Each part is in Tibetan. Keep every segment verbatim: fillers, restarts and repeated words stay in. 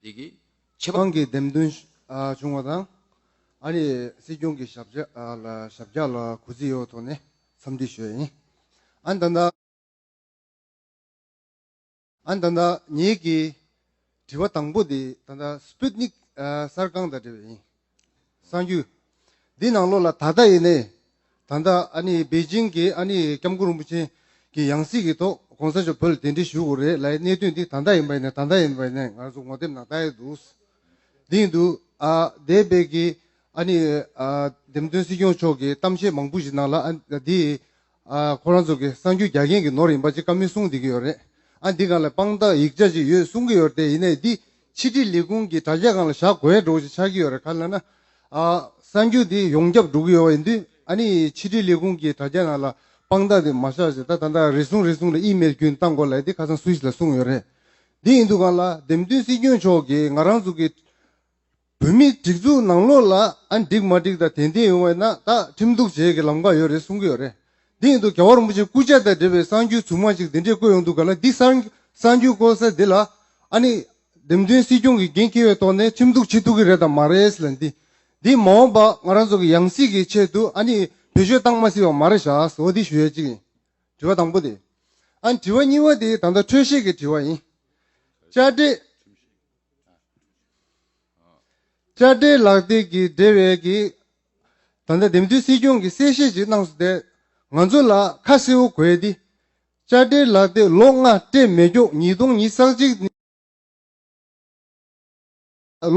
དེ་གི་ཁྱད་པར། ཁང་གི་འདེམས་ཐོན་ཨ་བྱུང་བ་དང་། ཨ་ནི་སྲིད་སྐྱོང་གི་ཞབས་ཕྱི་ཨ་ལ་ཞབས་བཀྱག་ལ་གུས་བརྩི་ཡོད་ཐོག་ནས་འཚམས་འདྲི་ཞུ་ཡ་ཡིན། ཨ་ནི་ད་ལྟ། ཨ་ནི་ད་ལྟ་ངེད་ཀྱི་དྲི་བ་དང་པོ་དེ་ད་ལྟ་སྤུད་ནིག་ཨ་གསར་ཁང་དང་འབྲེལ་བ་ཡིན། གསར་འགྱུར། འདི་ནང་ལོགས་ལ་ད་ལྟ་ཡིན་ནའི། ད་ལྟ་ཨ་ནི་པེ་ཅིང་གི་ཨ་ནི་སྐྱབས་མགོན་རིན་པོ་ཆེ་གི་ཡང་སྲིད་ཀྱི་ཐོག་གོང་ས་མཆོག་བོད་ལ་གདན་འདྲེན་ཞུ་དགོས་རེད་ལབ་ཡའི་གནད་དོན་འདི་ད་ལྟ་ཡིན་པ་ཡིན་ནའི་ད་ལྟ་ཡིན་པ་ཡིན་ནའི་ང་ཚོ་ངོ་དེབ་ནང་ལྟ་ཡ་འདུག་འདི་ཡིན་དུས་ཨ་འདས་པའི་གི་ཨ་ནི་ཨ་འདེམས་ཐོན་སྲིད་སྐྱོང་མཆོག་གི་གཏམ་བཤད་མང་པོ་ཞིག་ནང་ལ་ཨ་འདི་ཨ་ཁོ་རང་ཚོ་གི་གསར་འགྱུར་རྒྱག་མཁན་གྱི་ནོར་ཡིན་པ་ཅིག་བཀའ་མོལ་གསུངས་བསྡད་ཀྱི་ཡོད་རེད། ཨ་འདི་སྒང་ལ་དཔང་རྟགས་ཡིག་ཆ་ཅིག་ཡོད་གསུང་གི་ཡོད་རེད་དེ་ཡིན་ནའི་འདི་ཕྱི་དྲིལ་ལས་ཁུངས་ཀྱི་དྲ་རྒྱ་སྒང་ལ་བཞག་དགོས་འགྲོ་ཅིག་ཆགས་ཀྱི་ཡོད་རེད། ག་རེ་ལབ་ན་ཨ་གསར་འགྱུར་འདི་ཡོངས་ཁྱབ་འགྲོ་གི་ཡོད་པ་ཡིན་དུས་ཨ་ནི་ཕྱི་དྲིལ་ལས་ཁུངས་ཀྱི་དྲ་རྒྱ་ནང་ལ་དཔང་རྟགས་དེ་མ་བཞག་ཅིག་ད་ད་ལྟ་རེ་ཟུང་རེ་ཟུང་ལ་ཨི་མེལ་བརྒྱུད་བཏང་དགོས་ལབ་དེ་ཁ་སང་སུ་ཞིག་ལ་གསུངས་ཡོད་རེད། འདི་ཡིན་དུས་སྒང་ལ་འདེམས་ཐོན་སྲིད་སྐྱོང་མཆོག་གིས་ང་རང་ཚོ་གི་བོད་མིའི་སྒྲིག་འཛུགས་ནང་ལོགས་ལ་ཨ་འགྲིག་མ་འགྲིག་དང་དེ་འདྲ་ཡོང་བ་ན་ད་ཁྲིམས་གཏུག་བྱེད་ཀྱི་ལམ་ཁ་ཡོད་རེད་གསུང་གི་ཡོད་རེད། འདི་ཡིན་དུས་རྒྱལ་བ་རིན་པོ་ཆེའི་སྐུ་ཕྱྭ་དང་འབྲེལ་བའི་གསར་འགྱུར་རྫུན་མ་ཅིག་འདི་འདྲས་བཀོད་ཡོང་དུས་སྒང་ལ་འདི་གསར་གསར་འགྱུར་བཀོད་ས་འདི་ལ་ཨ་ནི་འདེམས་ཐོན་སྲིད་སྐྱོང་གི་འགན་འཁྱེར་བའི་ཐོག་ནས་ཁྲིམས་གཏུག་བྱེད་ཐུབ་ཀྱི་རེད་དམ་མ་རེད་ཟེར་ལབ་འདི། འདི་མ་འོངས་པ་ང་རང་ཚོ་གི་ཡང་སྲིད་ཀྱི་ཆེད་དུ་ཨ་ནི་བེད་སྤྱོད་བཏང་མ་སྲིད་པ་མ་རེད་ཤག་ཟེར་བ་འདི་ཞུ་ཡ་གཅིག་ཡིན། དྲི་བ་དང་པོ་དེ། ཨ་ནི་དྲི་བ་གཉིས་པ་དེ་ད་ལྟ་འཕྲོས་བཤད་ཀྱི་དྲི་བ་ཡིན། དཔྱ་ཁྲལ། དཔྱ་ཁྲལ་ལག་དེབ་ཀྱི་འབྲེལ་བའི་གི་ད་ལྟ་འདེམས་ཐོན་སྲིད་སྐྱོང་གིས་གསལ་བཤད་ཅིག་གནང་སོང་སྟེ། ང་ཚོ་ལ་ཁ་གསལ་པོ་དགོས་ཏེ། དཔྱ་ཁྲལ་ལག་དེབ་ལོ་ལྔ་སྤྲད་མེད་ཀྱོག་ཉིས་སྟོང་ཉི་ཤུ་རྩ་གཅིག་ནས་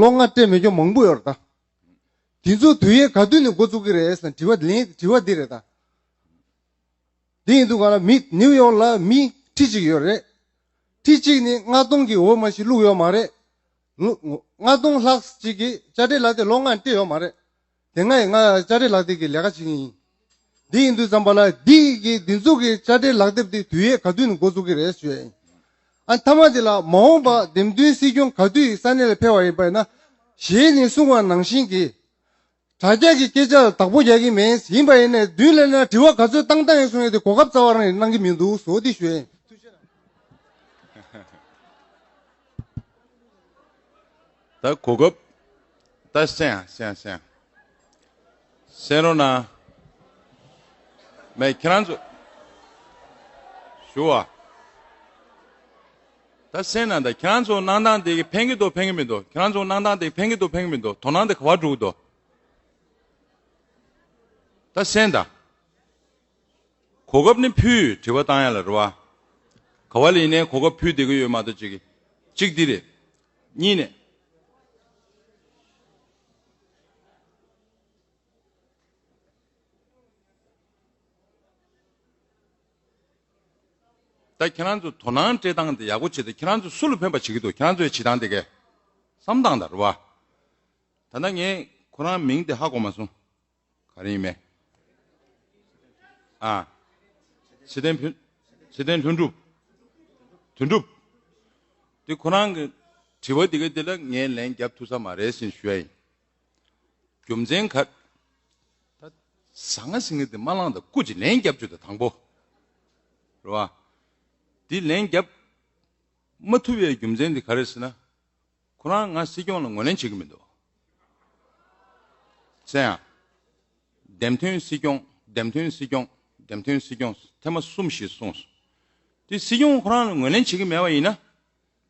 ལོ་ལྔ་སྤྲད་མེད་ཀྱོག་མང་པོ་ཡོད་རེད་ད། དེ་ཚོ་དུས་ཡུན་ག་དུས་ནས་འགོ་བཙུགས་ཀྱི་རེད་ཟེར་དྲི་བ་ལན་དྲི་བ་འདི་རེད་ད། དེ་ཡིན་དུས་ག་ལ་མི་ནིའུ་ཡོག་ལ་མི་ཁྲི་གཅིག་ཡོད་རེད། ཁྲི་གཅིག་ནི་ལྔ་སྟོང་གི་འོ་མ་ཞིག་བླུགས་ཡོད་མ་རེད། ལོ་ལྔ་སྟོང་ལྷག་ཅིག་གིས་དཔྱ་ཁྲལ་ལག་དེབ་ལོ་ལྔ་སྤྲད་ཡོད་མ་རེད། དེ་སྔ་ཡི་ང་དཔྱ་ཁྲལ་ལག་དེབ་ཀྱི་ལས་ཀ་བྱེད་ཀྱི་ཡིན། འདི་ཡིན་དུས་ཙམ་པ་ལ་འདི་གི་འདི་ཚོ་གི་དཔྱ་ཁྲལ་ལག་དེབ་དེ་དུས་ཡུན་ག་དུས་ནས་འགོ་བཙུགས་ཀྱི་རེད་ཞུ་ཡ་ཡིན། ཨ་མཐའ་མ་དེ་ལ་མ་འོངས་པ་འདེམས་ཐོན་སྲིད་སྐྱོང་ག་དུས་ས་གནས་ལ་ཕེབས་པ་ཡིན་པ་ཡིན་ན་ཞེས་ནས་གསུངས་པ་ནང་བཞིན་གྱི། དྲ་རྒྱ་གི་སྐད་ཆ་ལ་བདག་པོ་རྒྱག་གི་མེད། ཡིན་པ་ཡིན་ནའི་མདུན་ལ་ན་དྲི་བ་ག་ཚོད་བཏང་བཏང་ཡིན་གསུང་ཡས་དེ་གོ་སྐབས་རྩ་བ་རང་ཡིན་གནང་གི་མི་འདུག་ཟེར་བ་དེ་ཞུ་ཡ་ཡིན། ད་གོ་སྐབས། ད་གསན་ཨ་གསན་ཨ་གསན་ཨ། གསན་རོགས་གནང་། མེད་ཁྱེད་རང་ཚོ། ཞུ་བ། ད་གསན་ན་ད་ཁྱེད་རང་ཚོ་གནང་སྟངས་དེ་གི་ཕན་གི་འདུག་ཕན་གི་མི་འདུག་ཁྱེད་རང་ཚོ་གནང་སྟངས་དེ་ཕན་གི་འདུག་ཕན་གི་མི་འདུག་དོ་སྣང་དེ་ག་བ་འགྲོ་གི་འདུག་ད་གསན་དང་། གོ་སྐབས་ནི་ཕུལ་དྲི་བ་བཏང་ཡ་ལ་རེད་བ། ག་བ་ལ་ཡིན་ནའི་གོ་སྐབས་ཕུལ་བསྡད་ཀྱི་ཡོད་མ་གཏོགས་གཅིག་གི་གཅིག་འདི་རེད། གཉིས་ནས། ད་ཁྱེད་རང་ཚོ་དོ་སྣང་སྤྲད་སྟངས་དེ་ཡག་པོ་བྱེད་དུས་ཁྱེད་རང་ཚོ་སུ་ལ་ཕན་པ་བྱེད་ཀྱི་འདུག་ཁྱེད་རང་ཚོའི་བྱེད་སྟངས་དེ་གས་བསམ་སྟངས་དང་རེད་བ། ད་ལྟ་ངས་ཁོ་རང་མིང་དེ་ཧ་གོ་མ་སོང་། ག་རེ་ཡིན་མེད། ཨ། ཚེ་བརྟན་ཕུན། ཚེ་བརྟན་ལྷུན་གྲུབ། དོན་གྲུབ། དེ་ཁོ་རང་གི་དྲི་བ་དེ་ག་དེ་ལ་ངས་ལན་རྒྱབ་ཐུབ་ས་མ་རེད་ཟེར་ཞུ་ཡ་ཡིན། རྒྱུ་མཚན་ག་ད་ཟང་ངེ་ཟིང་ངེ་དེ་མ་བླངས་དང་སྐུ་ཅིག་ལན་རྒྱབ་བཅུག་དང་དང་པོ། རེད་བ། དེ་ལན་རྒྱབ་མ་ཐུབ་པའི་རྒྱུ་མཚན་དེ་ག་རེ་ཟེར་ན། ཁོ་རང་ང་སྲིད་སྐྱོང་ལ་ངོས་ལེན་བྱེད་ཀྱི་མི་འདུག་ཟེར་ཡང་། འདེམས་ཐོན་སྲིད་སྐྱོང་འདེམས་ཐོན་སྲིད་སྐྱོང་འདེམས་ཐོན་སྲིད་སྐྱོང་ཐེངས་མ་གསུམ་ཞིག་གསུངས་སོང་། དེ་སྲིད་སྐྱོང་ཁོ་རང་ལ་ངོས་ལེན་བྱེད་ཀྱི་མེད་པ་ཡིན་ན།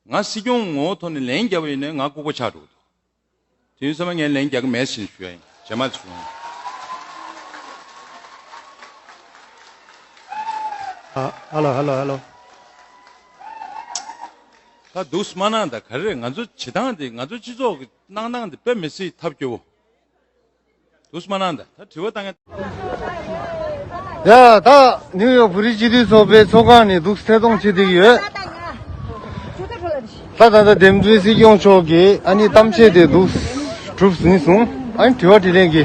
ང་སྲིད་སྐྱོང་ངོ་བོ་ཐོག་ནས་ལན་བརྒྱབ་པ་ཡིན་ན་ང་ལྐུགས་པ་ཆགས་འགྲོ་གི་འདུག་དེ་ཡིན་ཙང་ངས་ལན་རྒྱག་གི་མེད་ཟེར་ཞུ་ཡ་ཡིན། རྗེས་མ་ཞུ། ཨ་ཧ་ལོ་ཧ་ལོ་ཧ་ལོ། ད་འདུག་སེ་མ་གནང་ད་ག་རེ་རེད། ང་ཚོ་བྱེད་སྟངས་དེ་ང་ཚོ་སྤྱི་ཚོགས་ཀྱི་གནང་སྟངས་དེ་དཔེ་མི་སྲིད་ཐབས་སྐྱོ་བོ། འདུག་སེ་མ་གནང་ད་ད་དྲི་བ་བཏང་ཡ། ཡ་ད་ནིའུ་ཡོག་བོད་རིགས་སྤྱི་འཐུས་ཚོགས་པའི་ཚོགས་ཁང་ནས་འདུག་སེ་ཐད་གཏོང་བྱེད་བསྡད་ཀྱི་ཡོད། ད་ད་ལྟ་འདེམས་ཐོན་སྲིད་སྐྱོང་མཆོག་གིས་ཨ་ནི་གཏམ་བཤད་དེ་འདུག་གྲུབ་ཟིན་སོང་། ཨ་ནི་དྲི་བ་དྲིས་ལན་གྱི་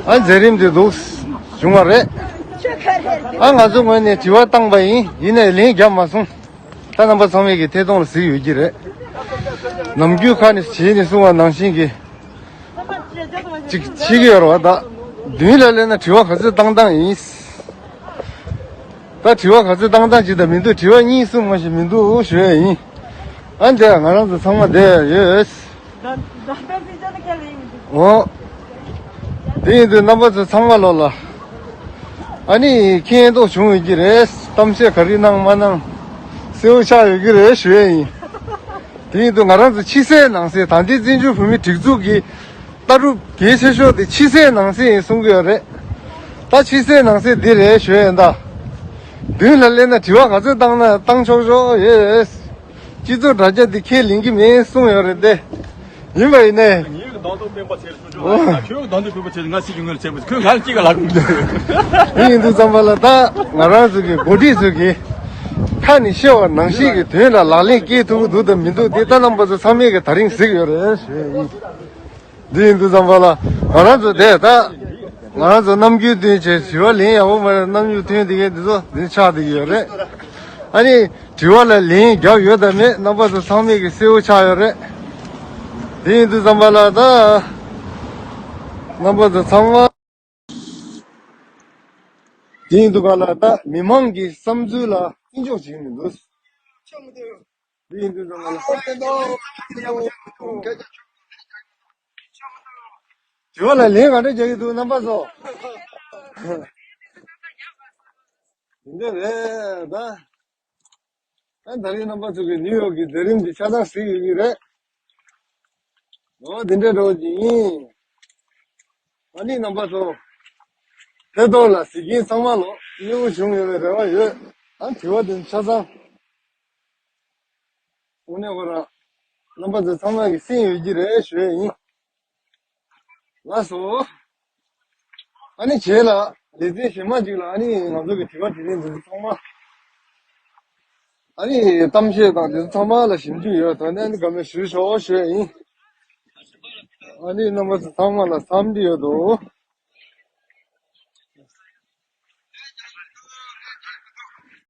ཨ་ནི་མཛད་རིམ་དེ་འདུག་བྱུང་བ་རེད། ཨ་ང་ཚོ་ངོས་ནས་དྲི་བ་བཏང་པ་ཡིན། ཡིན་ནའི་ལན་བརྒྱབ་མ་སོང་། ད་རྣམ་པ་ཚང་མས་ཀྱི་ཐད་གཏོང་ལ་གཟིགས་ཡོད་ཀྱི་རེད། ནམ་རྒྱུན་ཁ་ནས་བྱས་ནས་གསུང་བ་ནང་བཞིན་གྱི་ཅིག་བྱེད་ཀྱི་ཡོད་རེད་བ། ད་མདུན་ལ་སླེབས་ན་དྲི་བ་ག་ཚོད་བཏང་སྟངས་ཡིན། ད་དྲི་བ་ག་ཚོད་བཏང་སྟངས་ཅིག་ད་མི་འདུག་དྲི་བ་གཉིས་གསུམ་མ་ཞིག་མི་འདུག་ཞུ་ཡ་ཡིན། ཨ་འདས་ང་རང་ཚོ་ཚང་མ་བསྡད་ཡོད། ད་ད་ད་ཕི་ཅ་ནི་ཁྱེད་ལ་ཡིན་འདུག་འོ། དེ་ཡིན་དུས་རྣམ་པ་ཚོ་ཚང་མ་ལོ་ལ། ཨ་ནི་ཁྱེད་མདོག་བྱུང་ཡོད་ཀྱི་རེད། གཏམ་བཤད་ག་རེ་གནང་མ་གནང་། གསལ་བོ་ཆགས་ཡོད་ཀྱི་རེད་ཞུ་ཡས་ཡིན། དེ་ཡིན་དུས་ང་རང་ཚོ་ཕྱི་གསལ་ནང་གསལ་ད་ལྟའི་བཙན་བྱོལ་བོད་མིའི་སྒྲིག་འཛུགས་ཀྱི་ལྟ་གྲུབ་གལ་ཆེ་ཤོས་དེ་ཕྱི་གསལ་ནང་གསལ་ཡིན་གསུང་གི་ཡོད་རེད། ད་ཕྱི་གསལ་ནང་གསལ་འདི་རེད་ཞུ་ཡས་ཡིན་ད། མདུན་ལ་སླེབས་ན་དྲི་བ་ག་ཚོད་བཏང་ན་བཏང་ཆོག་ཆོག་ཡོད། སྤྱི་ཚོགས་དྲ་རྒྱ་འདི་ཁས་ལེན་གྱི་མེད་གསུངས་ཡོད་རེད་དེ། ཡིན་པ་ཡིན་ནས། ངའི་གདོང་ཐུག་སྤེན་པ་ཚེ་རིང་ཆུང་ཆུང་ཨོ། ཁྱོད་གདོང་ཐུག་སྤེན་པ་ཚེ་རིང་ང་སྲིད་ཀྱི་ངོས་ལ་བྱས་པ་ཁྱོད་ང་ལ་གཅིག་ག་ལབ་གི་འདུག་དེ་ཡིན་དུས་ཙམ་པ་ལ་ད་ང་རང་ཚོ་གི་འགོ་ཁྲིད་ཚོ་གི་ཁ་ནས་བཤད་པ་ནང་བཞིན་གྱི་དོན་ལ་ལག་ལེན་སྐྱེལ་ཐུབ་ཀྱི་འདུག་དང་མི་འདུག་དེ་ད་རྣམ་པ་ཚོ་ཚང་མས་གི་ད་རིང་གཟིགས་ཡོད་རེད་ཞུ་ཡ་ཡིན། འདི་ཡིན་དུས་ཙམ་པ་ལ་ང་རང་ཚོ་དེ་ད་ང་རང་ཚོ་ནམ་རྒྱུན་བསྟུན་བྱས་དྲི་བ་ལན་ཡག་པོ་མ་རེད། ནམ་རྒྱུན་བསྟུན་དེ་གའི་འདི་ཚོ་འདི་ཆགས་བསྡད་ཀྱི་ཡོད་རེད། ཨ་ནི་དྲི་བ་ལ་ལན་རྒྱབ་ཡོད་དམ་མེད་རྣམ་པ་ཚོ་ཚང་མས་ཀྱི་གསལ་བོ་ཆགས་ཡོད་རེད། དེ་ཡིན་དུས་ཙམ་པ་ལ་ད་རྣམ་པ་ཚོ་ཚང་མ་དེ་ཡིན་དུས་ག་ལ་ད་མི་མང་གི་བསམ་ཚུལ་ལ་བརྩི་འཇོག་བྱེད་ཀྱི་མི་འདུག་དེ་ཡིན་དུས་ཙམ་པ་ལ་དྲི་བ་ལ་ལན་ག་འདྲ་རྒྱག་གི་འདུག་རྣམ་པ་ཚོ། དེ་འདྲ་རེད་ད། ཨ་ད་རིང་རྣམ་པ་ཚོ་གི་ནིའུ་ཡོག་གི་མཛད་རིམ་འདི་ཆ་ཚང་གཟིགས་ཡོད་ཀྱི་རེད། འོ་དེ་འདྲའི་འགྲོ་གི་ཡིན། ཨ་ནི་རྣམ་པ་ཚོ། དེ་ཐོག་ལ་གཟིགས་མཁན་ཚང་མ་ལོ་མཉེས་པོ་བྱུང་ཡོད་པའི་རེ་བ་ཡོད། ཨ་དྲི་བ་དེ་ཆ་ཚང་། དངོས་གནས་ཁོ་རང་རྣམ་པ་ཚོ་ཚང་མ་གི་གསན་ཡོད་ཀྱི་རེད་ཞུ་ཡས་ཡིན། ལགས་སོ། ཨ་ནི་རྗེས་ལ་ལེ་ཚན་གཞན་མ་ཅིག་ལ་ཨ་ནི་ང་ཚོ་གི་དྲི་བ་དྲིས་ལན་འདི་ཚོ་ཚང་མ། ཨ་ནི་གཏམ་བཤད་དང་འདི་ཚོ་ཚང་མ་ལ་ཞིབ་འཇུག་ཡོད། ད་ནི་ཨ་ནི་དགའ་མོས་ཞུ་ཤོག་ཞུ་ཡས་ཡིན། ཨ་ནི་རྣམ་པ་ཚོ་ཚང་མ་ལ་འཚམས་འདྲི་ཡོད་དོ།